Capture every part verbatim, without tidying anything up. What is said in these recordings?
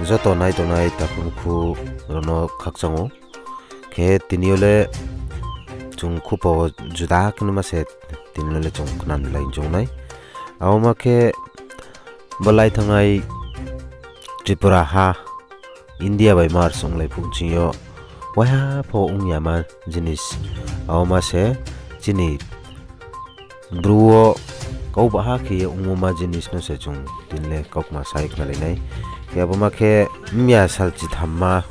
Joto nai tongnai takhu mkhu rao no khakchang ou. Khe tini yo le chung khupo juda khe no ma se tini yo le chung khnalai choung nai. Abo ma khe bo lai thanngnai Tripura ha India bai merge onglai phuh ching yo waiha pho ong ya ma jinis. Abo ma se chini Bru wo kau baha khe ye ongmo ma jinis no se chung tini le kaukma sai khnalai nai. Khe abo ma khe mya sal chitham ma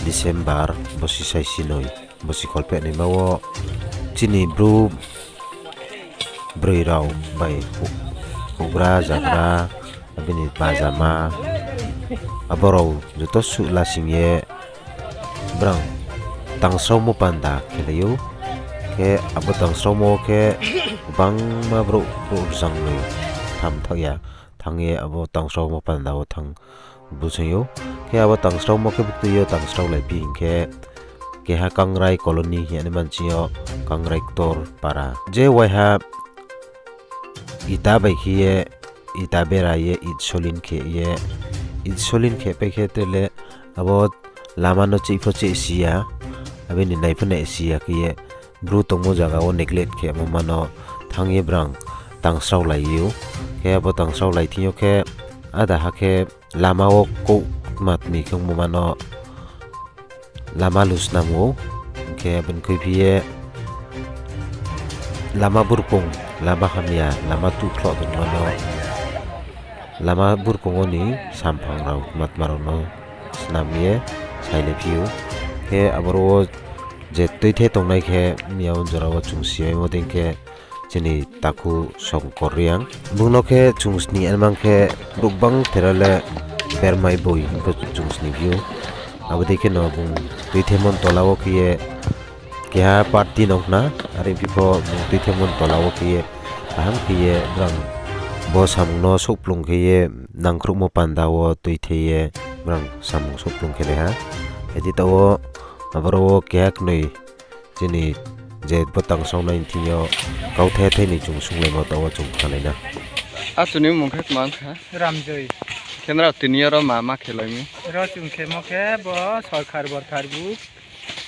December bosi saisi noi, bosi kholpheh noi ma wo chini Bru broi rao bai houhgra zagra, abini bajama, abo rao joto suh lasing ye brang tangsraomo panda khelai ou. Khe abo tangsraomo khe gbangma brouh, brouh rzangnoi tham thaoh ya thanng ye abo tangsraomo panda wo thanng busoing ou. Khe abo tangsraomo khe buktui yo tangsraolaiphi hing khe keha Kangrai colony hing ye naima ching yo Kangrai ktor para. Je waiha ita bai khe ye, ita bera ye, it solin khe ye, it solin khe pai khe te le abo lama no chih pho chih si ya, abini nai pho nai si ya khe ye, Bru tongmo zaga wo neglect khemo ma no thanng ye brang tangsraolai ou. Khe abo tangsraolai thing yo khe, ada ha khe lama wo kouh tma tmi khe ongmo ma no lama lusnam ou, hing khe abo ni khuiphi ye lama burkong, lama hamya, lama tuhkhloh tongma no, lama burkong wo ni samphang rao tma tma rao no snam ye sailaiphi ou. Khe aboro wo je tuithe tongnai khe, mia wo jora wo chung simaimo dei khe chini takhu Songkor Reang. Bung no khe chung sning anmang khe brouh gbang thera le bermai boi hing pho chung sning phi ou. Abo dei khe no bung tuithemon tola wo khe ye keha party nong khna, are phi pho bung tuithemon tola wo khe ye kaham khe ye brang bo samung no souhplung khe ye nangkhruhmo panda wo tuithe ye brang samung souhplung khe lai ha. Adi taoh wo aboro wo keha knoi chini je bo tangsraonai thing yo kauthai thai ni chung sunglaimo taoh wo chung khnalai na. Achu ni mmung khe tma kha? Ramjoi. Khe nrao tini yo ro ma ma khelai mi? Ro chung khemo khe bo sorkar borkar bu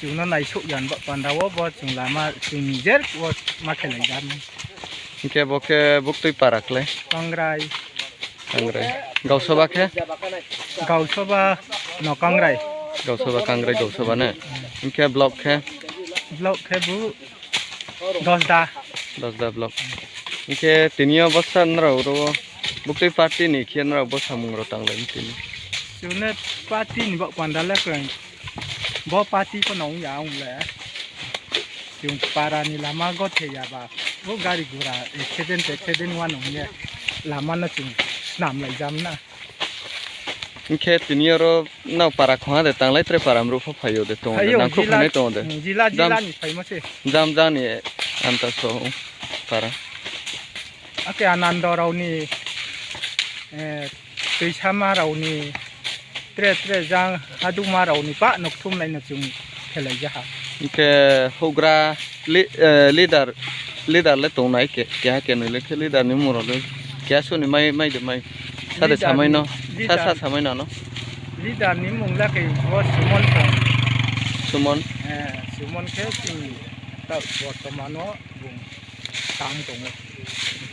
chung no naisouh ya ni baoh panda wo bo chung lama chung jer wo ma khelai ja mi. Hing khe bo khe buktui para khle? Kangrai. Kangrai. Gausoba khe? Gausoba no Kangrai. Gausoba Kangrai, Gausoba ne? Hing khe block khe? Block khe bu Dosda. Dosda block. Hing khe tini yo bsa nrao ro buktui party ni khe nrao bo samung rao tanglai mi tini? Chung ne party ni baoh panda le kroi. Bo party pho nong ya ong le. Chung para ni lama gothe ya ba. Bo gari gura accident, accident wanong ye lama no chung snamlai jam na. Hing khe tini yo ro nrao para khongha de tanglai tre para mruh pho phai yo de tong de, nangkhruh phainai tong de? Jila jila ni phaimo se. Jam jang ni anta so para. Akhe Anando rao ni, Tuisama rao ni, tre tre jang Haduma rao ni pah no kthumlai no chung khelai ja ha. Hing khe houhgra leader, leader le tongnai keha kenoi le khe leader ni mmung rao le keha suh ni mai, mai de mai. Sa de samai no, sa sa samai no no. Leader ni mmung le khe bo Sumon tong. Sumon? Sumon khe chini taoh bortoman no bung tang tong ou.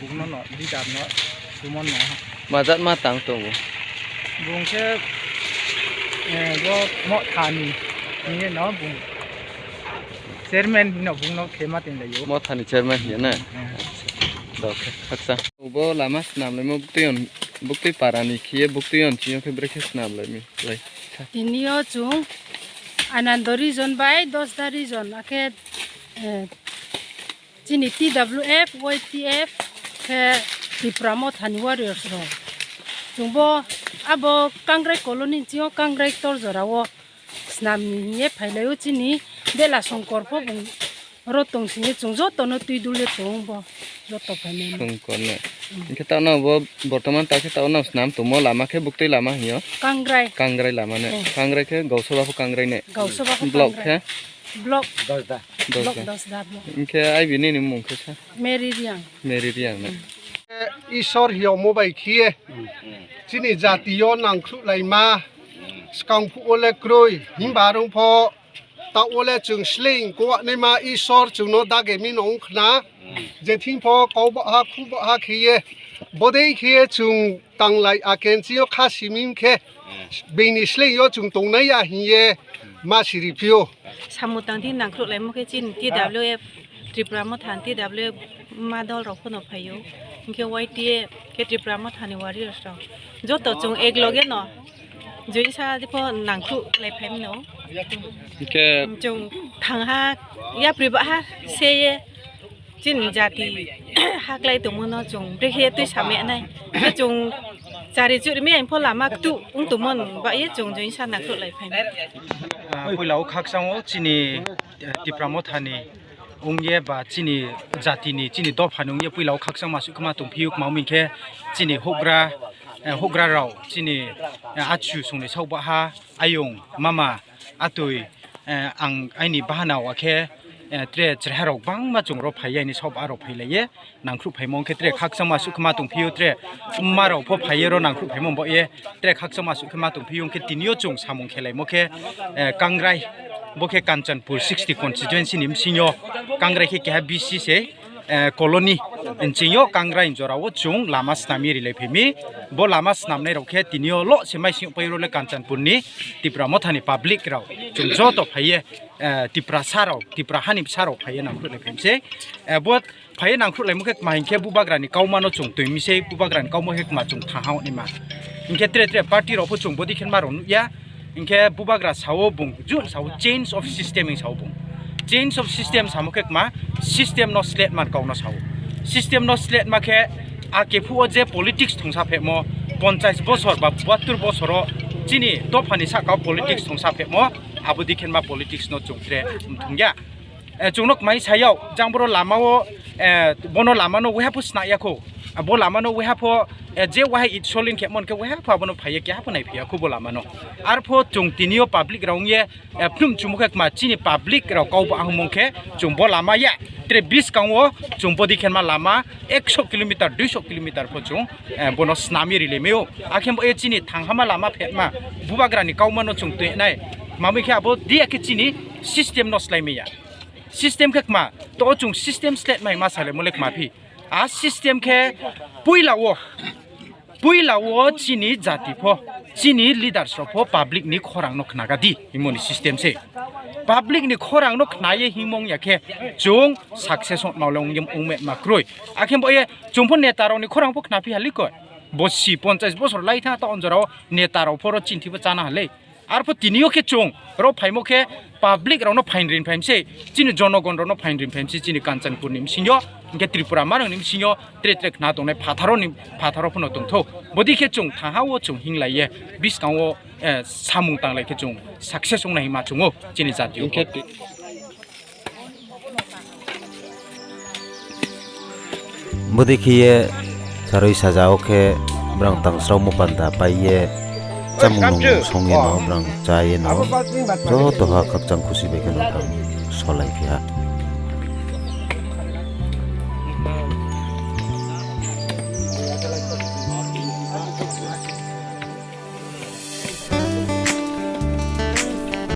Bung no no leader no Sumon no ha. Ma jat ma tang tong ou? Bung khe bo Motha ni hing ye no bung chairman hing no bung no khe ma tinglai ou. Motha ni chairman hing ye na? Acha. Khe khakchang. Bo lama snamlaimo buktui para ni khe ye buktui yo ching yo khe brekhe snamlai mi? Tini yo chung Anando region bai Dosda region akhe chini T W F, Y T F khe Tipra Motha ni warriors rao. Chung bo abo Kangrai colony ching yo Kangrai ktor jora wo snam ni hing ye phailai ou chini Bela Songkor pho bung ro tong sing ye chung joto no tuidul ye tong bo joto phainai. Songkor ne? Hing khe taoh no bo bortoman ta khe taoh no snam tongmo lama khe buktui lama hing yo? Kangrai. Kangrai lama ne? Kangrai khe Gausoba pho Kangrai ne? Gausoba pho Kangrai. Block khe? Block Dosda. Hing khe aibi nini mmung khe sa? Mary Reang. Mary Reang ne? Isor hiyamo bai khe ye chini jati yo nangkhruhlaima Skang phuh wo le kroi, himba are ong pho, taoh wo le chung sleing kuanaima Isor chung no dage mi no ong khna. Je thing pho kau baha khu baha khe ye, bodei khe ye chung tanglai akenchi yo kha simi khe, being ni sleing yo chung tongnai ya hing ye ma siri phi ou. Samung tang di nangkhruhlaimo khe chini T W F, Tipra Motha ni T W F ma dol rao pho no phai ou. Hing khe Y T A khe Tipra Motha ni warriors rao. Joto chung ek loge no join sa di pho nangkhruhlai phai mi no. Hing khe chung thangha yapri baha se ye chini jati haklái tongmo no chung brekhe ye tuisa me nai. Khe chung chari churi mi aing pho lama ktuh ong tongmo ni baoh ye chung join sa nangkhruhlai phai mi. Poila wo khakchang wo chini, eh, Tipra Motha ni ong ye ba chini jati ni, chini dopha ni ong ye poila wo khakchangma suh khe ma tongphi ou, kma ong mi khe chini houhgra, eh, houhgra rao chini, eh, achu song ni saohbaha, ayong, mama, atoi, eh, ang aini bahanao akhe, eh, tre chraiha rao gbangma chung ro phai ye aini saohbaha rao phailai ye nangkhruh phaimo ong khe tre khakchangma suh khe ma tongphi ou, tre mma rao pho phai ye ro nangkhruh phaimo baoh ye tre khakchangma suh khe ma tongphi ou. Ong khe tini yo chung samung khelaimo khe, eh, Kangrai, bo khe Kanchanpur sixty constituency ni bsing yo, Kangrai khe keha B C se, eh, colony, nching yo Kangrai ni jora wo chung lama snam ye rilai phai mi. Bo lama snamnai rao khe tini yo lo se maising pai ro le Kanchanpur ni Tipra Motha ni public rao chung joto phai ye, eh, Tiprasa rao, Tipraha ni bsa rao phai ye nangkhruhlai phai mi sei. Eh, bo phai ye nangkhruhlaimo khe kma hing khe bubagra ni kauma no chung toi mi sei, bubagra ni kauma khe kma chung thangha naima. Hing khe tre tre party rao pho chung bodei khe ma rao nuh ya. Hing khe bubagra sa wo bung, jun sa wo change of system hing sa wo bung. Change of system samo khe kma, system no sletma ni kau no sa ou. System no sletma khe, ake phuh wo je politics thongsa phehmo, ponchais bosor ba buattur bosor wo chini dopha ni sahka wo politics thongsa phehmo, abo dei khe ma politics no chung tre mthung ya. Eh, chung no kmai sa yag, jang boro lama wo, eh, bono lama no weha pho sna ya khou. Abo lama no weha pho, eh, je wahai itsolin khemo khe weha pho abo no phai ye keha pho naiphi ya khou bo lama no. Arpho chung tini yo public rao ong ye, eh, phnuh mchumo khe kma chini public rao kau ba hingmo khe chung bo lama ya. Tre buskang wo chung bodei khe ma lama ekso kilometer, duiso kilometer pho chung, eh, bono snam ye rilai mai ou. Akhe bo ye chini thanghama lama phehma bubagra ni kauma no chung toi nai. Mamoi khe abo dei ya khe chini system no slái mai ya. System khe kma, to chung system sletma hing ma salaimo le kma phi. A system khe poila wo, poila wo chini jati pho, chini leaders rao pho public ni khorang no khnaga di hingmo ni system se. Public ni khorang no khna ye hingmo ong ya khe chung success ong ma le ong ye ong ma kroi. Akhe bo ye chung pho neta rao ni khorang pho khnaphi ha lei koi. Bo si ponchais bosor lai thanng taoh jora wo neta rao pho ro chinthi pho chána ha lei. Arpho tini yo khe chung ro phaimo khe public rao no phaing rin phai mi sei, chini jonogon rao no phaing rin phai mi sei, chini Kanchanpur ni bsing yo, hing khe Tripura manang ni bsing yo, tre tre khna tongnai phathar wo ni, phathar wo pho no tong thou. Bodei khe chung thangha wo chung hinglai ye, buskang wo, eh, samung tanglai khe chung success ong nai hing ma chung ou, chini jati yo. Bodei khe ye sarui saja wo khe brang tangsraomo panda pai ye chámung nung song ye no brang chá ye no joto ha khakchang khusi bai khe no brang solai phi ha.